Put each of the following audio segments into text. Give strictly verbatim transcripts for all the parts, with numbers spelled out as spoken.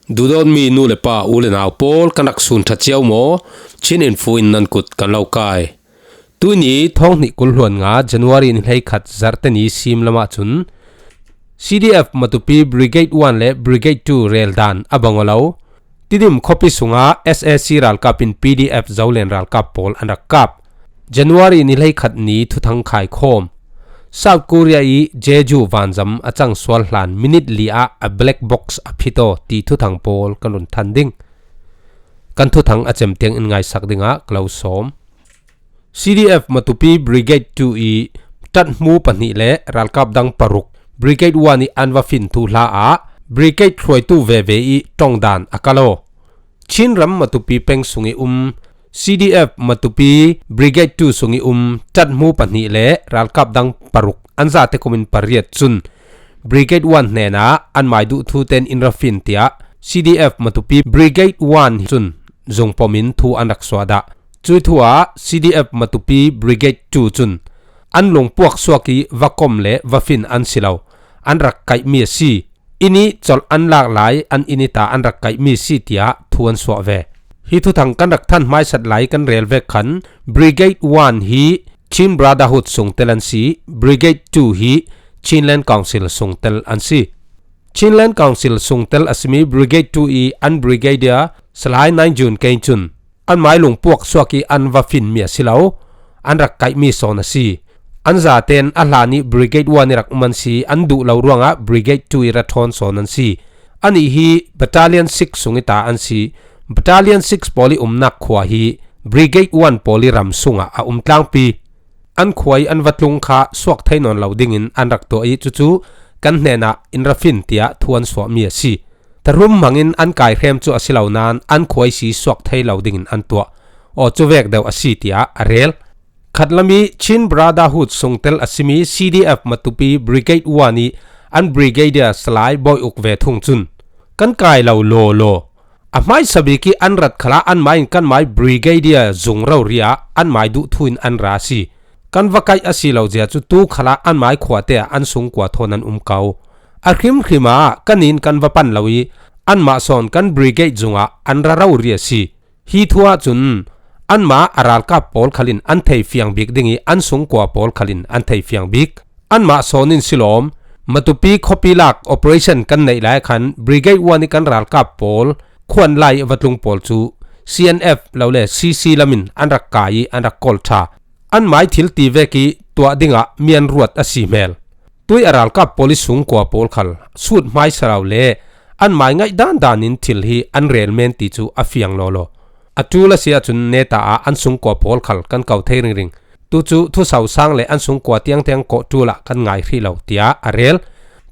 Duhdawtmi nu le pa, u le nau pawl, kan rak sun ṭha cio maw? Chin Info in nan kut kan lo kai. Tuini thawng hnih kul hluan nga January ni hleikhat Zarhte ni sim lamah cun C D F Matupi Brigade one le Brigade two rel dan a bang aw lo. Tidim khuapi sungah S A C ralkap in P D F Zolen ralkap pawl an rak kap. January ni hleikhat ni thuthang khaikhawm. South Korea i Jeju vanzam a cang sual hlan minit li ah a black box a phit aw ti thuthang pawl kan run than ding. Kan thuthang a cem tiang in ngaisak dingah ka lo sawm. C D F Matupi Brigade two i ṭathmu pahnih le ralkap dang paruk Brigade one i an va fin thu hla ah Brigade hruaitu veve i ṭong dan a kal aw. Chin ram Matupi peng sung i um C D F Matupi Brigade two sung i um ṭathmu pahnih le ralkap dang paruk an zate kumin pariat cun Brigade one hnenah an mai duh thu ten in ra fin tiah C D F Matupi Brigade one cun zungpom in thu an rak suah dah. Cui thu ah C D F Matupi Brigade two cun an lungpuak suak i va kom le va fin an si lo, an rak kaihmi a si. Inn i colh an lak lai an inn i ta an rak kaihmi si tiah thu an suah ve. Hi thuthang kan rak than hmaisat lai kan rel vek khan Brigade one hi Chin Brotherhood sungtel an si, Brigade two hi Chinland Council sungtel an si. Chinland Council sungtel a simi Brigade two i an Brigadier Salai Naingjun Kein cun an mai lungpuak suak i an va finmi a si lo, an rak kaihmi sawn a si. An zaten a hlan i Brigade one i rak um an si, an duh lo ruangah Brigade two i ra ṭhawn sawn an si. Anih hi Battalion six sung i ta an si. Battalion six pawl i umnak khua hi Brigade one pawl i ram sungah a um tlangpi. An khua i an va tlung kha suak thei nawn lo dingin an rak tuah i cucu kan hnenah in ra fin tiah thu an suahmi a si. Tahrum hmangin an kai hrem cu a si lo nain an khua i si suak thei lo dingin an tuah. Aw, cu vek deuh a si tiah a rel. Khatlam i Chin Brotherhood sungtel a simi C D F Matupi Brigade one i an Brigadier Salai Bawi Uk ve thung cun kan kai lo lawlaw. A hmaisa bik i an rat khalah anmah in kanmai Brigadier zung rori ah anmai duh thu in an ra a si. Kan va kaih a si lo zia cu tu khalah anmai khuate ah an sungkua thawn an um ko. A hrimhrim ah kan in kan va pan lo i anmah sawn kan Brigade zung ah an ra rori a si. Hi thu ahcun anmah a ralkap pawl khal in an thei fiang bik ding i an sungkua pawl khal in an thei fiang bik. Anmah sawn in si lawm, Matupi khuapi lak operation kan neih lai khan Brigade one i kan ralkap pawl khuan lai i va tlung pawl cu C N F lo le C C lam in an rak kai i an rak kawl ṭha. Anmai thil ti vek i tuah dingah mi an ruat a si hmel. Tui a ralkap pawl i sungkua pawl khal sut hmaisa lo le anmai ngaih dandan in thil hi an rel men ti cu a fiang lawlaw. A ṭul a si ahcun neta ah an sungkua pawl khal kan ko thei ringring. Tu cu thuso sang le an sungkua tiangtiang kawh ṭul ah kan ngai hrih lo, tiah a rel.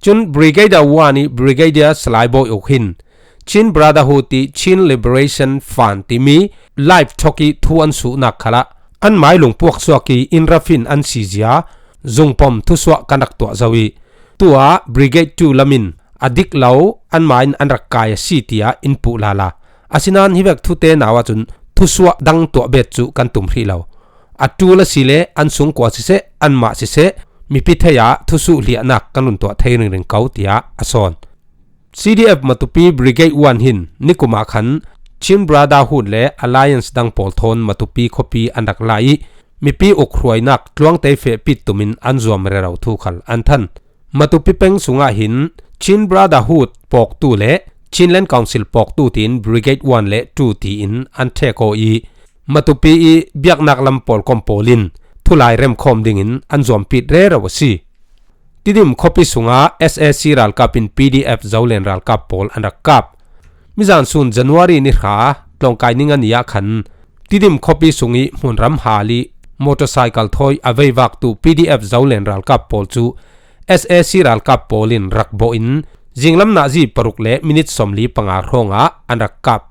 Cun Brigadier one i Brigadier Salai Bawi Uk hin Chin Brotherhood i Chin Liberation Front timi live thawk i thu an suhnak khalah anmai lungpuak suak i in ra fin an si zia zungpom thusuah kan rak tuah zo i tuah Brigade two lam in a dik lo anmah in an rak kai a si tiah in puh lala. Asinain hi vek thute nau ahcun thusuah dang tuah bet cu kan tum hrih lo. A ṭul a si le an sungkua siseh, anmah siseh, mipi thei ah thusuh hliahnak kan run tuah thei ringring ko, tiah a sawn. C D F Matupi Brigade one hin nikum ah khan Chin Brotherhood le Alliance dang pawl thawn Matupi khuapi an rak la i mipi uk hruainak tluangte fehpit tumin an zuam rero thu khal an than. Matupi peng sungah hin Chin Brotherhood pawktu le Chinland Council pawktu tiin Brigade one le two tiin an ṭhek aw i Matupi i biaknak lam pawlkom pawl in thulai remkhawm dingin an zuampit rero a si. Tidim khuapi sungah S A C ralkap in P D F Zolen ralkap pawl an rak kap. Mizan sun January ni hra tlawngkai ni nga ni ah khan Tidim khuapi sung i hmunram hal i motorcycle thawi a veivaktu P D F Zolen ralkap pawl cu S A C ralkap pawl in rak bawh in zinglam nazi paruk le minit sawmli panga hrawngah an rak kap.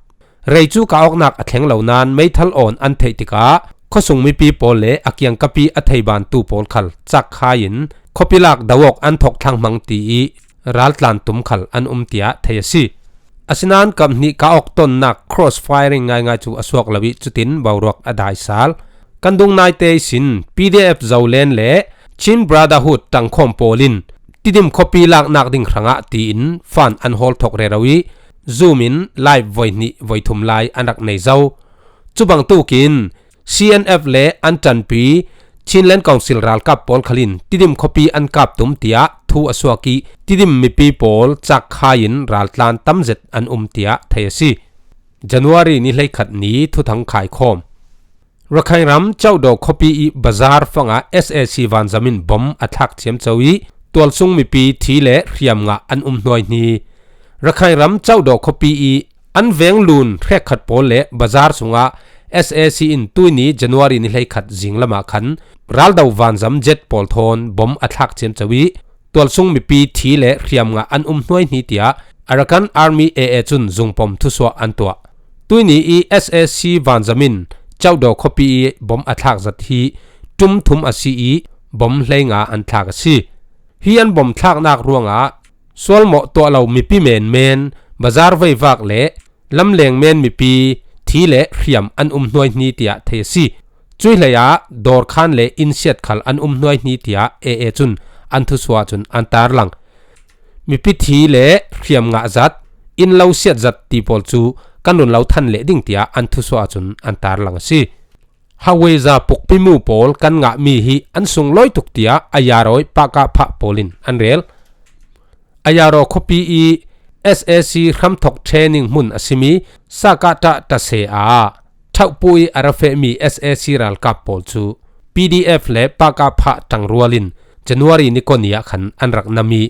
Rei cu kah awknak a thleng lo nain meithal awn an theih tikah khuasung mipi pawl le a kiangkapi a theibantu pawl khal cak khai in khuapi lak do awk an thawk thlang hmang ti i raltlan tum khal an um tiah thei a si. Asinain kap hnih kah awk tonnak cross firing ngaingai cu a suak lo i cutin boruak a dai sal. Kan dung naite ihsin P D F Zolen le Chin Brotherhood ṭangkhawm pawl in Tidim khuapi laknak ding hrangah tiin fan an hawl thawk rero i Zoom in live voi hnih voi thum lai an rak nei zo. Cu bangtukin C N F le an ṭanpi Chinland Council ralkap pawl khalin Tidim khuapi an kap tum tiah thu a suak ih Tidim mipi pawl cakkhai in raltlan tamzet an um tiah thei a si. January ni hleikhat ni thuthang khaikhawm. Rakhine ram Caudaw khuapi ih bazar fangah S A C vanzam in bom a thlak ciamco ih tualsung mipi thi le hriam ngah an um hnuaihni. Rakhine ram Caudaw khuapi ih an venglun hrekkhat pawl le bazar sungah S A C in tuini January ni hleikhat zinglamah khan raldo vanzam jet pawl thawn bom a thlak ciamco ih tualsung mipi thi le hriam ngah an um hnuaihni tiah Arakan Army A A cun zungpom thusuah an tuah. Tuini ih S A C vanzam in Caudaw khuapi ih bom a thlak zat hi ṭum thum a si ih bom hleinga an thlak a si. Hi an bom thlaknak ruangah sualmawh tuah lo mipi menmen, bazar veivak le lamleng men mipi thi le hriam an um hnuaihni tiah thei a si. Cuih hleiah dawrkhan le innsiat khal an um hnuaihni tiah A A cun an thusuah cun an tarlang. Mipi thi le hriam ngah zat, inn lo siat zat ti pawl cu kan run lo than leh ding tiah an thusuah cun an tarlang a si. Haweza pukpimu pawl kan ngahmi hi an sunglawi tuk tiah Ayarawi pakah phah pawl in an rel. Ayaraw khuapi ih S A C hramthok training hmun a simi Sakata tase ah thauhpu ih a ra fehmi S A C ralkap pawl cu P D F le pakah phah ṭangrual in January ni kua ni ah khan an rak nam ih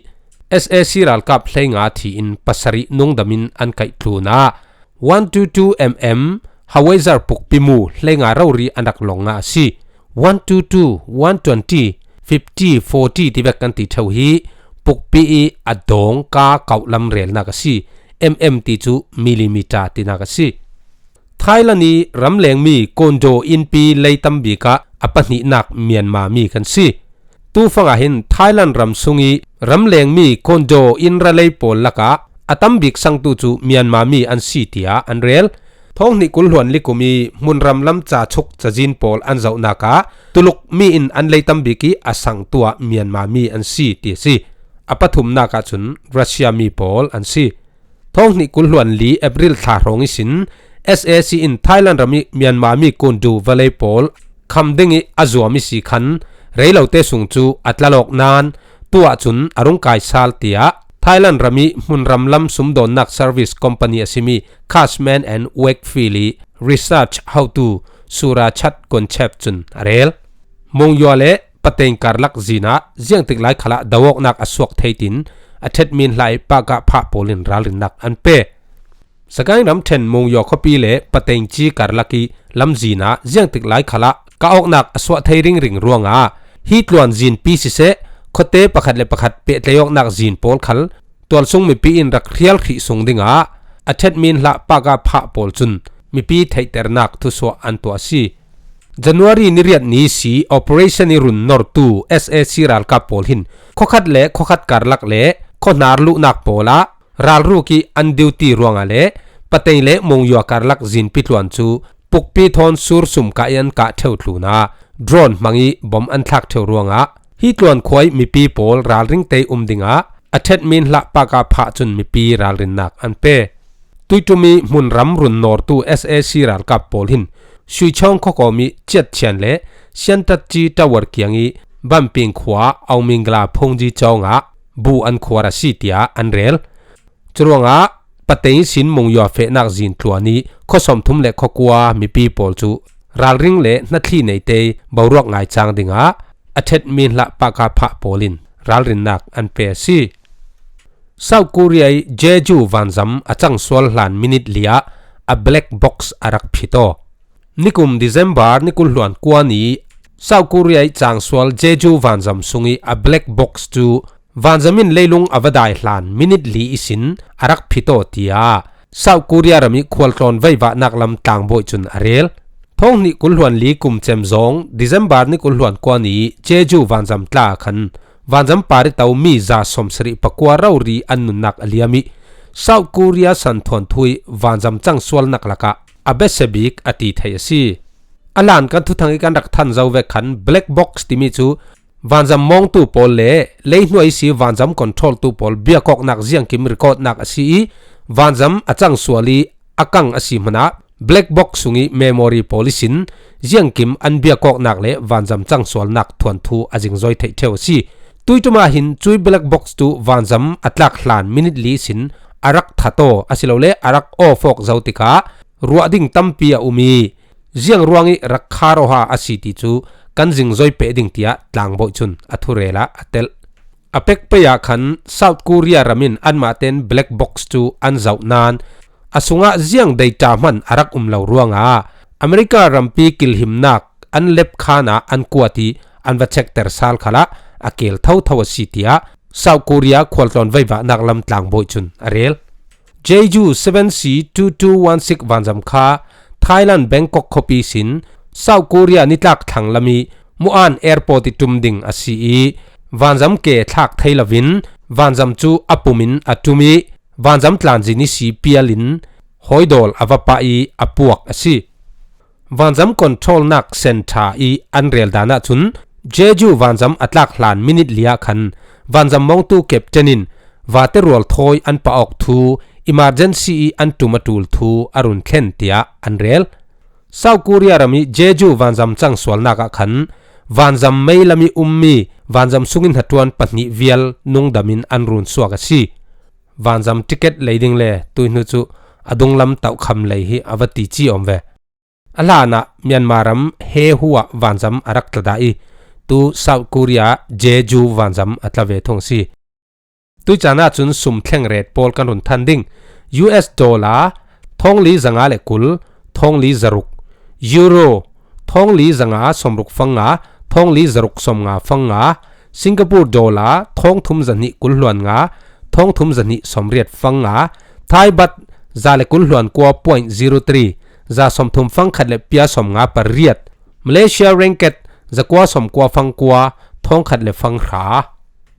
S A C ralkap hleinga thi in pasarih nungdam in an kaih tlun ah one two two M M Haweza pukpimu hleinga rori an rak long ngah a si. One two two, one twenty, fifty, forty tivek kan ti ṭheu hi pukpi ih a dawng ka kauh lam relnak a si. M M ti cu millimeter tinak a si. Thailand ih ramlengmi condo innpi lei tambik ah a pahnihnak Myanmar mi kan si. Tufang ah hin Thailand ram sung ih ramlengmi condo inn ralei pawl lakah a tambik sangtu cu Myanmar mi an si tiah an rel. Thawng hnih kul hluan li kum ih hmunram lam cachuk cazin pawl an zohnak ah Tuluk mi in an lei tambik ih a sangtu ah Myanmar mi an si ti a si. A pathumnak ah cun Russia mi pawl an si. Thawng hnih kul hluan li April thla hrawng ihsin S A C in Thailand ram ih Myanmar mi condo vawlei pawl kham ding ih a zuam ihsi khan reilote sung cu a tlalawk nain tu ahcun a rung kai sal tiah Thailand ram ih hmunram lam sumdawnnak service company a simi Cashman and Wakefield ih research hotu Surachat Konchep cun a rel. Monywa le Pateng karlak zin ah ziangtik lai khalah do awknak a suak thei tin a ṭhetmi hla ih pakah phah pawl in ralrinnak an pe. Sagaing ramṭhen Monywa khuapi le Pateng ci karlak ih lamzin ah ziangtik lai khalah kah awknak a suah thei ringring ruangah hi tluan zinpi siseh, khuate pakhat le pakhat pehtlaih awknak zin pawl khal tualsung mipi in rak hrial hrih sung dingah a ṭhetmi hla pakah phah pawl cun mipi theihternak thusuah an tuah a si. January ni riat ni si operation ih run nortu S A C ralkap pawl hin khuakhat le khuakhat karlak le khuahnar luhnak pawl ah ralruk ih an duty ruangah le Pateng le Monywa karlak zinpi tluan cu pukpi thawn sursum kah ih an kah ṭheu tlun ah drone hmang ih bom an thlak ṭheu ruangah hi tluan khua ih mipi pawl ralring te um dingah a ṭhetmi hla pakah phah cun mipi ralrinnak an pe. Tuiṭum ih hmunram run nortu S A C ralkap pawl hin Suichawng khuakawm ih Ciatchian le Siantatci tower kiang ih Bamping khua Aumingla phungji cawngah bu an khuar a si tiah an rel. Curuangah Pateng ihsin Monywa fehnak zin tluan ih khuasawmthum le khuakua mipi pawl cu ralring le hnathli neite boruak ngaicang dingah a ṭhetmi hla pakah phah pawl in ralrinnak an pe a si. South Korea ih Jeju vanzam a cangsual hlan minit li ah a black box a rak phit aw. Nikum December ni kul hluan kua ni South Korea ih cangsual Jeju vanzam sungih a black box cu vanzam in leilung a va dai hlan minit li ihsin a rak phit aw, tiah South Korea ram ih khualtlawn veivahnak lam tlangbawi cun a rel. Thawng hnih kul hluan li kum cem zawng December ni kul hluan kua ni Jeju vanzam tla ah khan vanzam par ih to mi za sawmsarih pakua rori an nunnak a liam ih South Korea santhawn thu ih vanzam cangsualnak lakah a biasiabik a ti theih a si. A hlan kan thuthang ih kan rak than zo vek khan black box timi cu vanzam mawngtu pawl le leihnuai ihsi vanzam controltu pawl biakawknak ziangkim recordnak a si ih Vanzam a cangsual i a kang a si hmanah black box sung i memory pawl ihsin ziangkim an biakawknak le vanzam cangsualnak thuanthu a zingzoi theih ṭheu a si. Tuiṭum ah hin cui black box cu vanzam a tlak hlan minit li ihsin a rak that aw, asilole a rak off awk zo tikah ruah ding tampi a um i, ziang ruang i rak khar aw ha a si ti cu kan zingzoi peh ding, tiah tlangbawi cun a thurel ah a telh. A pek pei ah khan South Korea ram in anmah tein black box cu an zoh nain a sungah ziang data hman a rak um lo ruangah America rampi kilhimnak an lep khan ah an kuat i an va checkter sal khalah a kel thotho a si, tiah South Korea khualtlawn veivahnak lam tlangbawi cun a rel. Jeju seven C two two one six vanzam kha Thailand Bangkok khuapi sin South Korea nitlak thlang lam i Muan Airport i ṭum ding a si i, vanzam ke thlak thei loin vanzam cu a pum in a ṭum i, vanzam tlanzin i si pial in hawidawl a va pah i a puak a si. Vanzam controlnak centre i an rel dan ahcun Jeju vanzam a tlak hlan minit li ah khan vanzam mawngtu captain in vate rual thawi an pah awk thu, emergency i an ṭum a ṭul thu a run thlen, tiah an rel. South Korea ram i Jeju vanzam cangsualnak ah khan vanzam mei lam i ummi vanzam sungin hnaṭuan pahnih vial nungdam in an run suak a si. Vanzam ticket lei ding le tuihnu cu a dunglam tohkham lei hi a va ti ci awm ve. A hlanah Myanmar ram He Hu ah vanzam a rak tla dah i, tu South Korea Jeju vanzam a tla ve thung a si. Tui caan ahcun sum thleng ret pawl kan run than ding. U S dollar, thawng li zanga le kul, thawng li zaruk. Euro, thawng li zanga sawmruk fang nga, thawng li zaruk sawmnga fang nga. Singapore dollar, thawng thum zahnih kul hluan nga, thawng thum zahnih sawmriat fang nga. Thai baht, za le kul hluan kua point zero three, za sawmthum fang khat le pia sawmnga pariat. Malaysia ringgit, zakua sawmkua fang kua, thawng khat le fang hra.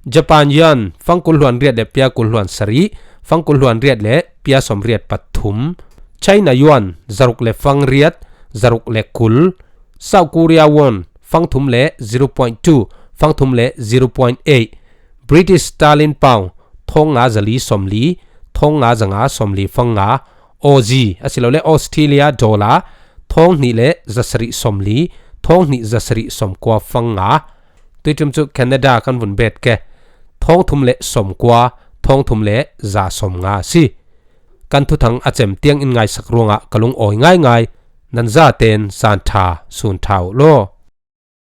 Japan yuan, fang kul hluan riat le pia kul hluan sarih, fang kul hluan riat le pia sawmriat pathum. China yuan, zaruk le fang riat, zaruk le kul. South Korea won, fang thum le zero point two, fang thum le zero point eight. British sterling pound, thawng nga zali sawmli, thawng nga zanga sawmli fang nga. Aussie, asilole Australia dollar, thawng hnih le zasarih sawmli, thawng hnih zasarih sawmkua fang nga. Tuiṭum cu Canada kan vun bet ke. Thawng thum le sawmkua, thawng thum le za sawmnga a si. Kan thuthang a cem tiang in ngaisak ruangah ka lungawi ngaingai. Nan zaten zan ṭha, sun ṭha uh law.